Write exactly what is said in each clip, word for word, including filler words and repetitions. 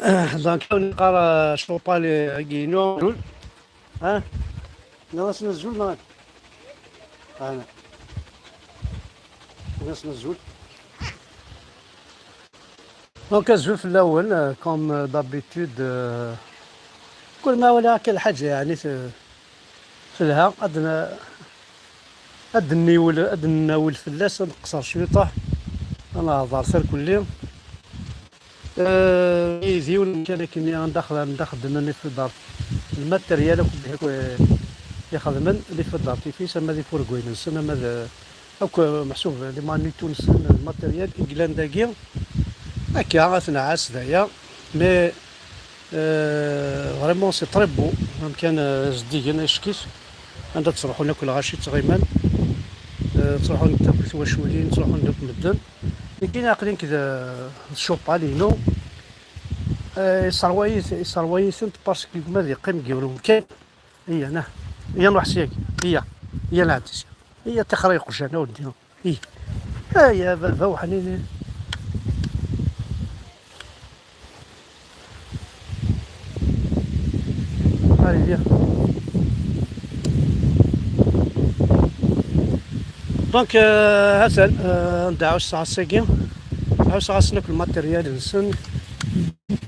Donc, on est à Chopal, Guino. Hein? Non, c'est le jour, non. Ah, non. Non, c'est le jour. Donc, azul fell-awen, euh, comme, euh, d'habitude, euh, كل ما ولا كل حاجة يعني ت-، تلها، ad n-، ad nniwel, ad nnawl fell-as, ad nqeṣṣer cwiṭ, ad nehḍer tarkulli. Euh, i d yiwen kan akken anda xedmen, anda xeddmen ifudar, lmateryal akk, akk, euh, ixedmen ifudar tifis, ama d ifurguyen-nsen, ama d, akk, euh, meḥsub les magnetons-nsen, lmateryal i yellan dagi. Akka, ad t-nɛass d aya. Mais, euh, vraiment, c'est très beau. Amkan, euh, zeddigen, ackit. Anda ttruḥun akk lɣaci ttɣiman. Euh, ttruḥun akk twaculin, ttruḥun akk medden. Nekkini aql-i nekk d, d Chopal-inu. Euh, yesserwa-yi-t-, yesserwa-yi-tent parce que gma ad yeqqim deg yiwen umkan. Iya, nah. Iya, nruḥ syagi. Iya. Iya, nɛeddi sya. Iya, tixra yeqjan, a weddi. Iya. Aya, baba, weḥnini. Allez, viens. Donc, euh, hatan, euh, anda ɛusseɣ ass-agi. Ɛusseɣ ass-nni akk lmateryal-nsen.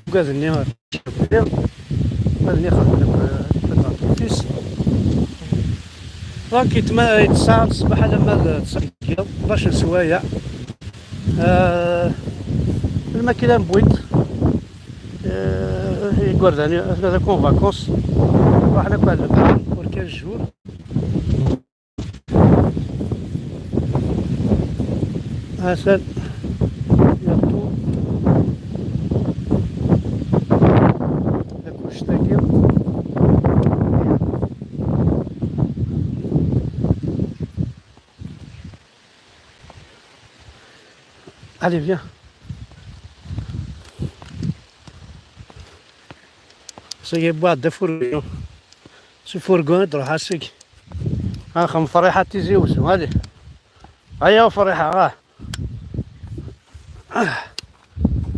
Ugad-nni, ugad-nni xedmen akk, euh, akk. Donc, yetma-, yettesɛa ṣṣbeḥ alamma d ttesɛa n yiḍ, ṭnac n sswayeɛ. Euh, lmakila n bwit, euh, igerdan, atna d akk en vacances. Ruḥen akk ar lebḥer, ur kan jjur. Atan yaṭu takuct-agi. Allez, viens. Ça y est, boire de fourgon. Si fourgon, ad ruḥ asik. Axem Friḥa Tizi Wezzu, allez. Aya Friḥa, ah.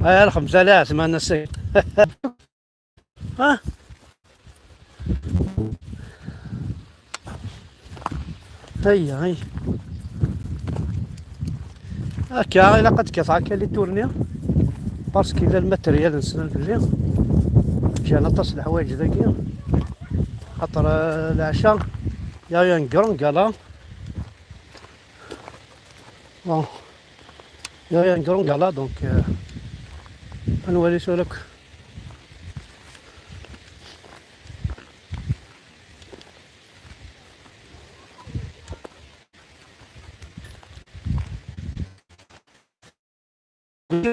Aya lxemsa la ɛetman asik. Ah. Aya, aya. Akka, ilaq ad kkateɣ akka les tournées, parce que yella lmateryal-nsen belli ǧǧan aṭas n leḥwayeǧ dagi, xaṭer, euh, leɛca, y a eu un grand gala. Bon, y a eu un grand gala, donc, euh, ad nwali tura akk.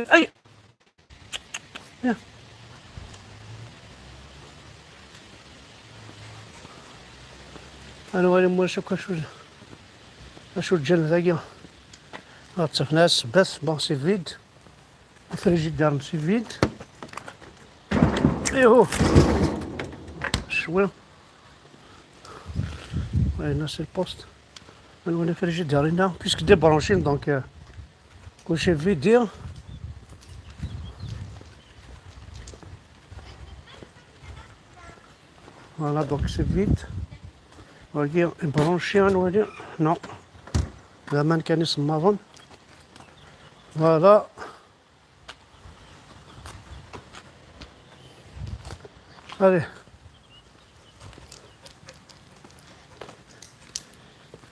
Ay! Ya. Ad nwali ma ulac akk acu, acu ǧǧan dagi. Ad ttafen ass ssebbat, bon, c'est vide. Le frigidaire, c'est vide. Iho. Cwiṭ. Ouais, là, c'est le poste. Ad nwali frigidaire-inna, puisque débranché, donc, euh, kulci vidé. Voilà, donc c'est vide. Wagi branché, ad nwali. Non. D aman kan isemmaḍen. Voilà. Allez.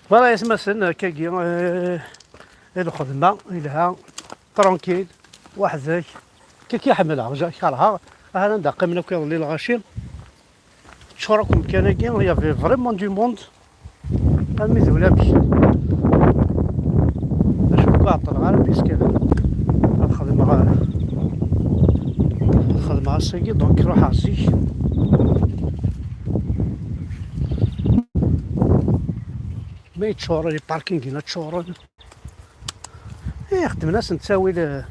Voilà, yesmasen, akkagi, euh, i lxedma, yelha, tranquille, weḥd-k. Kiki ḥemmleɣ, ja-, kerheɣ. Aha, anda qqimen akk iḍelli lɣaci. Tččur akk umkan-agi, il y avait vraiment du monde. Armi d ulamek. Acu ur ɛeṭṭleɣ ara, puisque ad xedmeɣ, ad xedmeɣ ass-agi, donc ruḥeɣ zik. Ma yeččur, les parkings-ina ččuren. Ih, xedmen-asen ttawil, eh.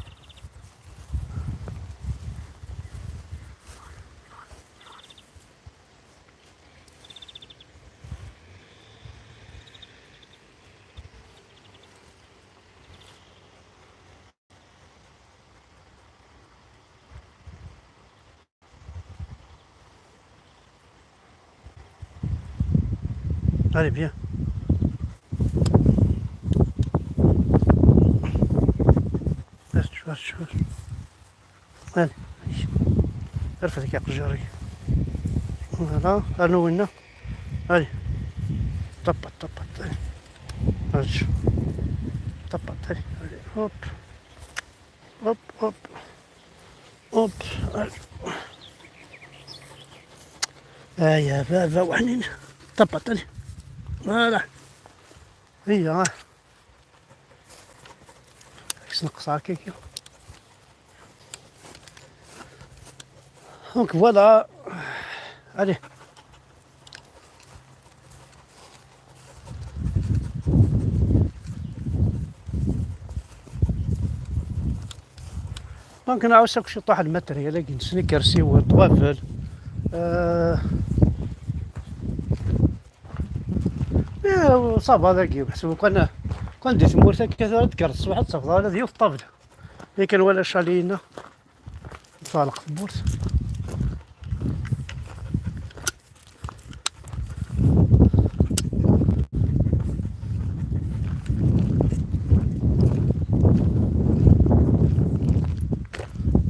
Allez, viens. Reste, reste, reste. Allez. Rfed aqejjar-ik. Voilà, rnu winna. Allez. Tapaṭ, tapaṭ. Allez. Tapaṭ, allez. Allez. Hop. Hop, hop. Hop. Allez. Aya baba weḥnin. Tapaṭ, allez. Voilà. Aya. Sneqseɣ akka. Donc voilà. Allez. Donc نعاوس akk ciṭuḥ lmatriyal-agi n sneakers-iw, ṭwabel. Euh, eh, ça va dagi, meḥsub kan, kan di tmurt akka tura tgerrez ṣṣbeḥ ad tafeḍ ala d yiwet ṭṭabla. Yakan wala cali-ina. Tɣelq tewwurt.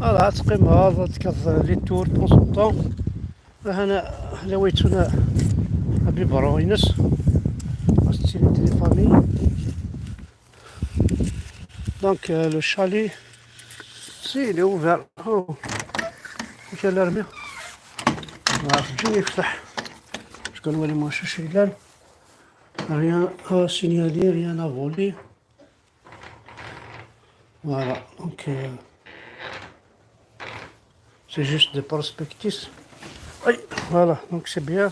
Voilà, ad teqqimeḍ, ad tekkeḍ les tours de temps en temps. Hana la wa yettun abibeṛṛu ines. Ɣas tettili téléfamille. Donc, euh, le chalet, si, il est ouvert. Oh. Quelle heure bien. Voilà, je vais faire. Parce que nous allons manger chez Hélène. Rien à signaler, rien à voler. Voilà, donc, euh, c'est juste des prospectus. Oui, voilà, donc c'est bien.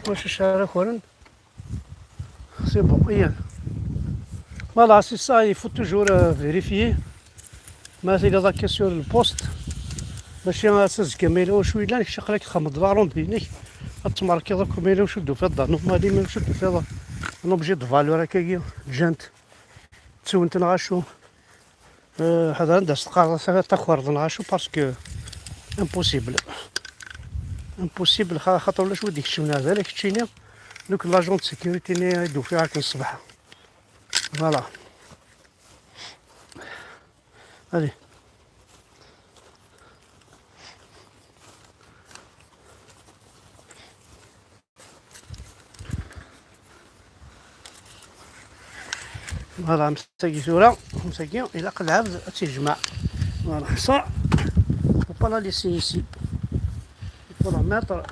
Moi, je suis à la couronne. C'est bon, rien. Voilà, c'est ça, il faut toujours, euh, vérifier. Ma tiliḍ akka sur le poste, mačči ass azekka ma yella wacu yellan, kečč aql-ak txemmeḍ la ronde-inek, ad tmerkiḍ akk ma yella wacu d-tufiḍ d anomali, ma yella wacu d-tufiḍ un objet de valeur akkagi, ǧǧan-t, ttun-t neɣ acu. Euh, ḥader anda s-teqqareḍ ta-, takwerḍ neɣ acu, parce que impossible. Impossible, xa-, xaṭer ulac wi d-ikeččmen ar da, la keččini. Donc, l'agent de sécurité-nni i d-ufiɣ akken ṣṣbeḥ. Voilà. Allez. Voilà, msagi tura, msagi, ilaq lɛebd ad tt-yejmeɛ. Voilà, ça, faut pas la laisser ici. Il faut la mettre.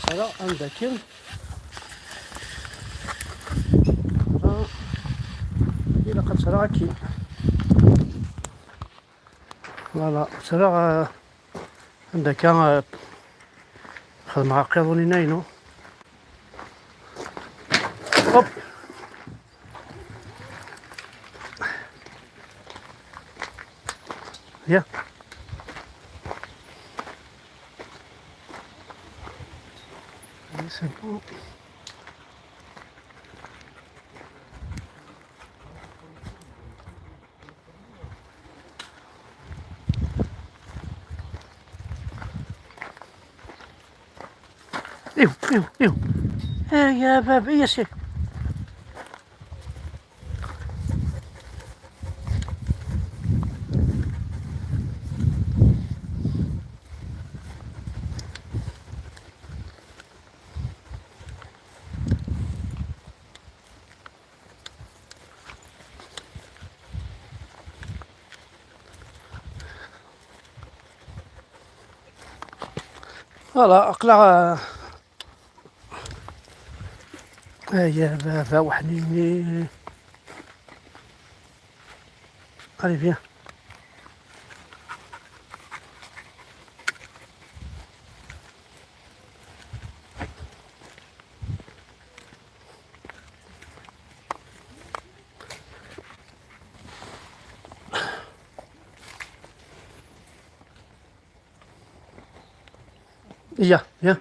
Voilà, anda akken. Voilà. Ilaq ad tt-rreɣ akken. Voilà, tt-rreɣ, euh, anda akka, euh, xedmeɣ aqiḍun-ina-inu. Hop. Viens. Allez, c'est bon. ايوا، ايوا، ايوا. ايه يا باب، ايه يا سي. Voilà, aql-aɣ, euh, aya baba weḥnini. Allez, viens. Viens, viens.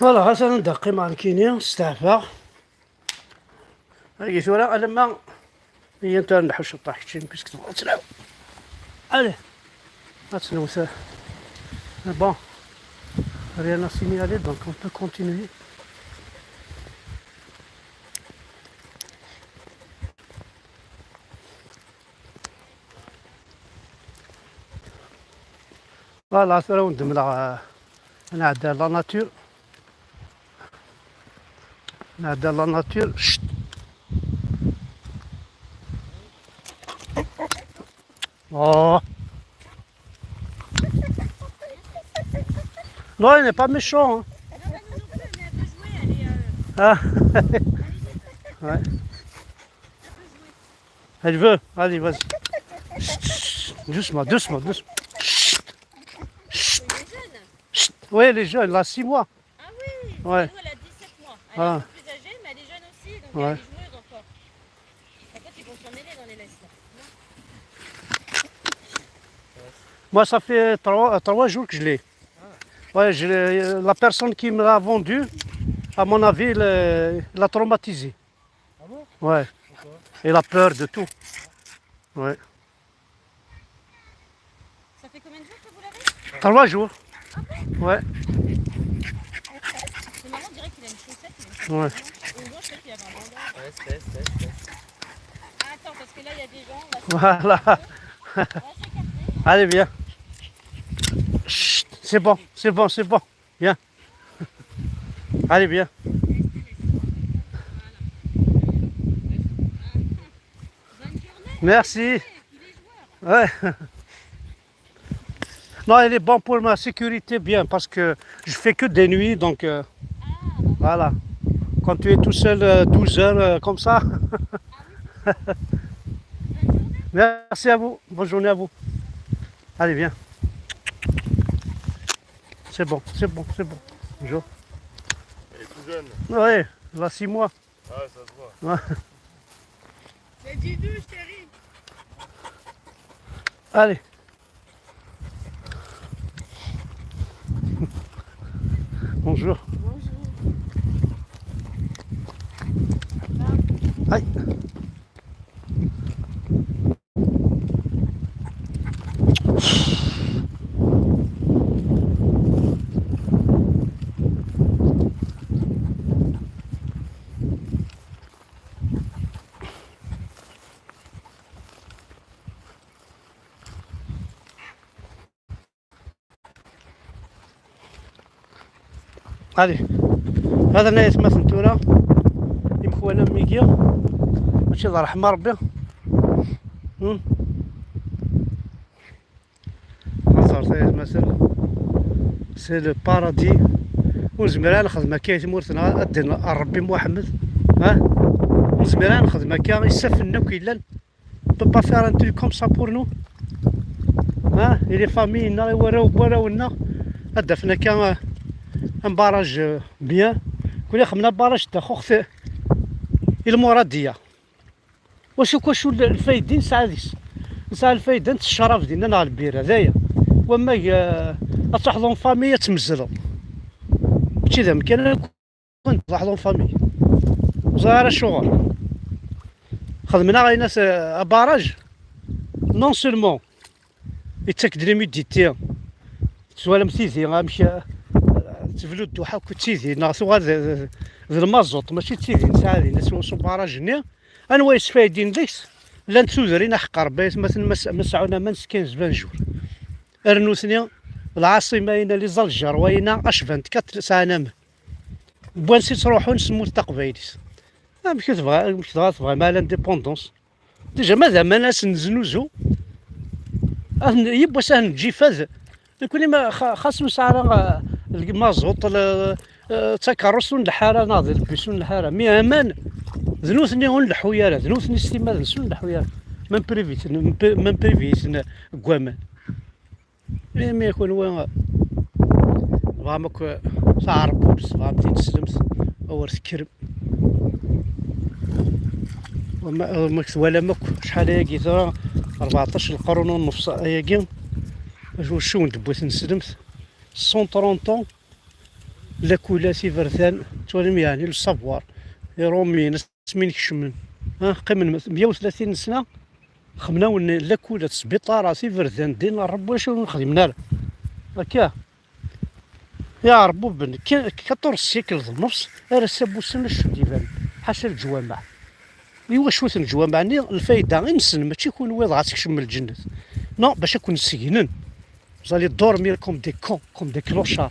Voilà, ɣas ad ndeqqimeɣ nekkini, steɛfaɣ. Agi tura, alamma, iyya tura nḥucc ṭaḥ keččini, puisque tebɣa ad tleɛb. Allez, ad tnewt. Bon, rien à signaler, donc on peut continuer. Voilà, tura wen-d-mleɣ, euh, ad nɛeddi la nature. Nɛeddi la nature. Chut. Oh. Non, il n'est pas méchant, hein. Ah. Ouais. Elle veut. Allez, vas-y. Chut, chut, doucement, doucement, doucement. Chut. Chut. Chut. Oui, elle est jeune, elle a six mois. Ah oui, ouais. Nous, elle a dix-sept mois. Elle est un peu plus âgée, mais elle est jeune aussi, donc elle est joueuse encore. Par contre, ils vont s'en mêler dans les laisses, là. Moi, ça fait trois, trois jours que je l'ai. Ouais, je l'ai- la personne qui me l'a vendu, à mon avis, il, euh, l'a traumatisé. Ah bon ? Ouais. Pourquoi ? Il a peur de tout. Ouais. Ça fait combien de jours que vous l'avez ? Trois jours. Ah bon ? Ouais. C'est marrant, on dirait qu'il a une chaussette, mais... Ouais. Au moins, je sais qu'il avait un bandage. Ouais, c'est, c'est, c'est. Ah, attends, parce que là, il y a des gens, on va se... Voilà. On va s'écarter. Allez, viens. Chut, c'est bon, c'est bon, c'est bon. Viens. Allez, viens. Merci. Ouais. Non, il est bon pour ma sécurité, bien, parce que je fais que des nuits, donc, euh, voilà. Quand tu es tout seul, euh, douze heures, euh, comme ça. Merci à vous. Bonne journée à vous. Allez, viens. C'est bon, c'est bon, c'est bon. Bonjour. Elle est tout jeune. Ouais, elle a six mois. Ah ouais, ça se voit. Ouais. C'est du doux, chérie. Allez. Bonjour. Bonjour. Aïe. Allez, هذا أنا يتمثل تورا يمكوانا ميكيا، ماشي الله رحمة ربي. هم؟ نظرت يتمثل، c'est le paradis. ونزمير نخدم هكا تمورتنا الدين ربي محمد. ها، ونزمير نخدم هكا يسافن كيلان. Peut pas faire un truc comme ça pour nous. Hein, et les familles, non, les warraw, warraw, non. Ad d-afen akka, euh, un barrage, euh, bien. Kuli xemna barrage d taxuxt i lmuradiya. Wacu, wacu l-, lfayda i nesɛa deg-s? Nesɛa lfayda n ccrab dinna neɣ lbira, d aya. Wamma, euh, ad truḥeḍ en famille, ad tmezzleḍ. Mačči d amkan. Kent tṛuḥeḍ en famille. Ur ẓriɣ ara acuɣer. Xedmen-aɣ ayen as-, abaraj. Non seulement yettak-d l'humidité, twalam tidi amek, eh, teblu dduḥ akk d tidi, neɣ tuɣal d, d, d lmaẓuṭ, mačči d tidi nesɛa din, s, s ubaraj-nni. Anwa yesfaydin deg-s? Llant tudrin aḥeqq Rebbi, aytmaten ma s-, ma sɛun aman s quinze vingt jours. Ar nutni, lɛaṣima-ina, les Algérois-ina, H vingt-quatre sɛan aman. N wansi ttruḥun s tmurt taqbaylit? Amek tebɣa, amek dɣa tebɣam l'indépendance? Déjà, ma d aman ad s-neznuzu, ad n-, yiwwas ad neǧǧ ifad. Nekni ma xa-, xas ur nesɛi ara, ah, lmaẓuṭ, la, ah, d takeṛṛust ur nleḥḥu ara, neɣ d lbus ur nleḥḥu ara. Mi aman, d nutni ur nleḥḥu ara, d nutni s timmad-nsen ur nleḥḥu ara. Même privé-ten, même privé-ten deg waman. Imi kunwi tebɣam akk taɛerbubt, tebɣam tineslemt, awer tekkrem. Wama, wama twalam akk acḥal ayagi tura, rbeɛṭac lqerrun u nnefṣ ayagi, acu n tewwurt tineslemt, cent trente ans, Lakula, tiberdan, twalim, yeɛni le savoir. Iṛumiyen asmi n-kecmen, ha, qqimen meyya u tlatin sna, xemnawen lakula, sbiṭarat, iberdan, din Ṛebbi wacu ur xdimen ara. Akka. Ya Ṛebbi, ben quatorze siècle d nnefs, ar ass-a n wussan acu d-iban, ḥaca leǧwameɛ. Iwacu-ten leǧwameɛ-nni? Lfayda-nsen, mačči kunwi dɣa ad tkecmem lǧennet. Non, bac ad ken-segnen. Vous allez dormir comme des cons, comme des clochards,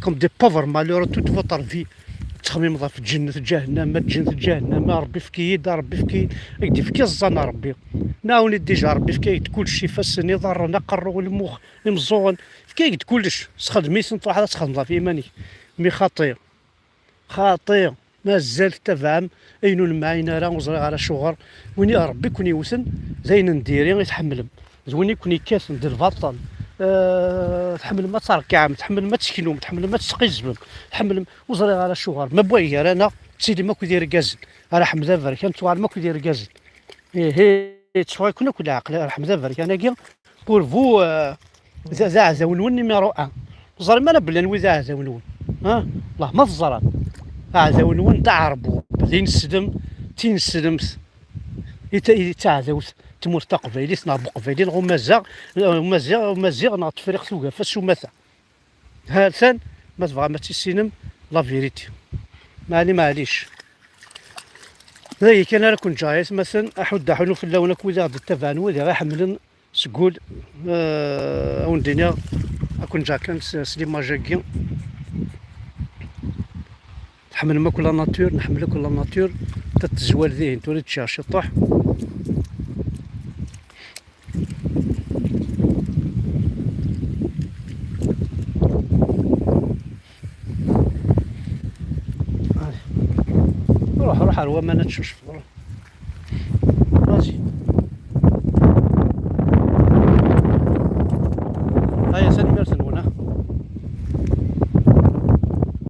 comme des pauvres malheureux toute votre vie. Tettxemmimeḍ ɣef lǧennet, ǧahennama, lǧennet, ǧahennama, Ṛebbi efk-iyi-d, a Ṛebbi efk-iyi-d. Ad k-d-ifk iẓẓan a Ṛebbi. Nɛawen-it déjà, Ṛebbi efk-iyi-d kullec, ifassen, iḍarren, aqerru, lmux, imeẓẓuɣen. Efk-iyi-d kullec. Sxedm-iten, truḥeḍ ad txedmeḍ ɣef yiman-ik. Mi xaṭi. Xaṭi, mazal tettabaɛem ayen ur nemɛin ara, ur ẓriɣ ara acuɣer. Win i Ṛebbi i ken-iwten, d ayen n diri i tḥemmlem. D win i ken-ikkaten d lbaṭel. Eh, tḥemmlem ad tṛekkɛem, tḥemmlem ad teknum, tḥemmlem ad tesqizbem, tḥemmlem, ur ẓriɣ ara acuɣer. Ma n wayen gar-aneɣ, tettilim akk d irgazen. Ara Ḥmed Aberkan, tuɣalem akk d irgazen. Ihi, yetteffeɣ-iken akk leɛqel, Ḥmed Aberkan-agi, pour vous, euh, d, d aɛdaw-nwen numéro un. Ẓrim ara belli anwi d aɛdaw-nwen. Ha? Lah ma teẓram. Aɛdaw-nwen d aɛerbu, d ineslem, d tineslemt, i ta-, i d taɛdawt n tmurt taqbaylit, neɣ n uqbayli, neɣ umaziɣ, umaziɣ, umaziɣ, neɣ Tefriqt Ugafa s umata. Ha-t-an, ma tebɣam ad tissinem la vérité. Maɛli, maɛlic. D agi kan ara ken-ǧǧeɣ, ay atmaten, aḥuddu aḥunnu fell-awen akk wid i ɣ-d-ittabaɛen, wid i ɣ-iḥemmlen seg wul. Eh, ad wen-d-iniɣ, ad ken-ǧǧeɣ kan s, s l'image-agi. Tḥemmlem akk la nature, nḥemmel akk la nature. Ta tezwal dihin, tura tecɛel ciṭuḥ. Ruḥ, ruḥ ar waman ad tcucfeḍ.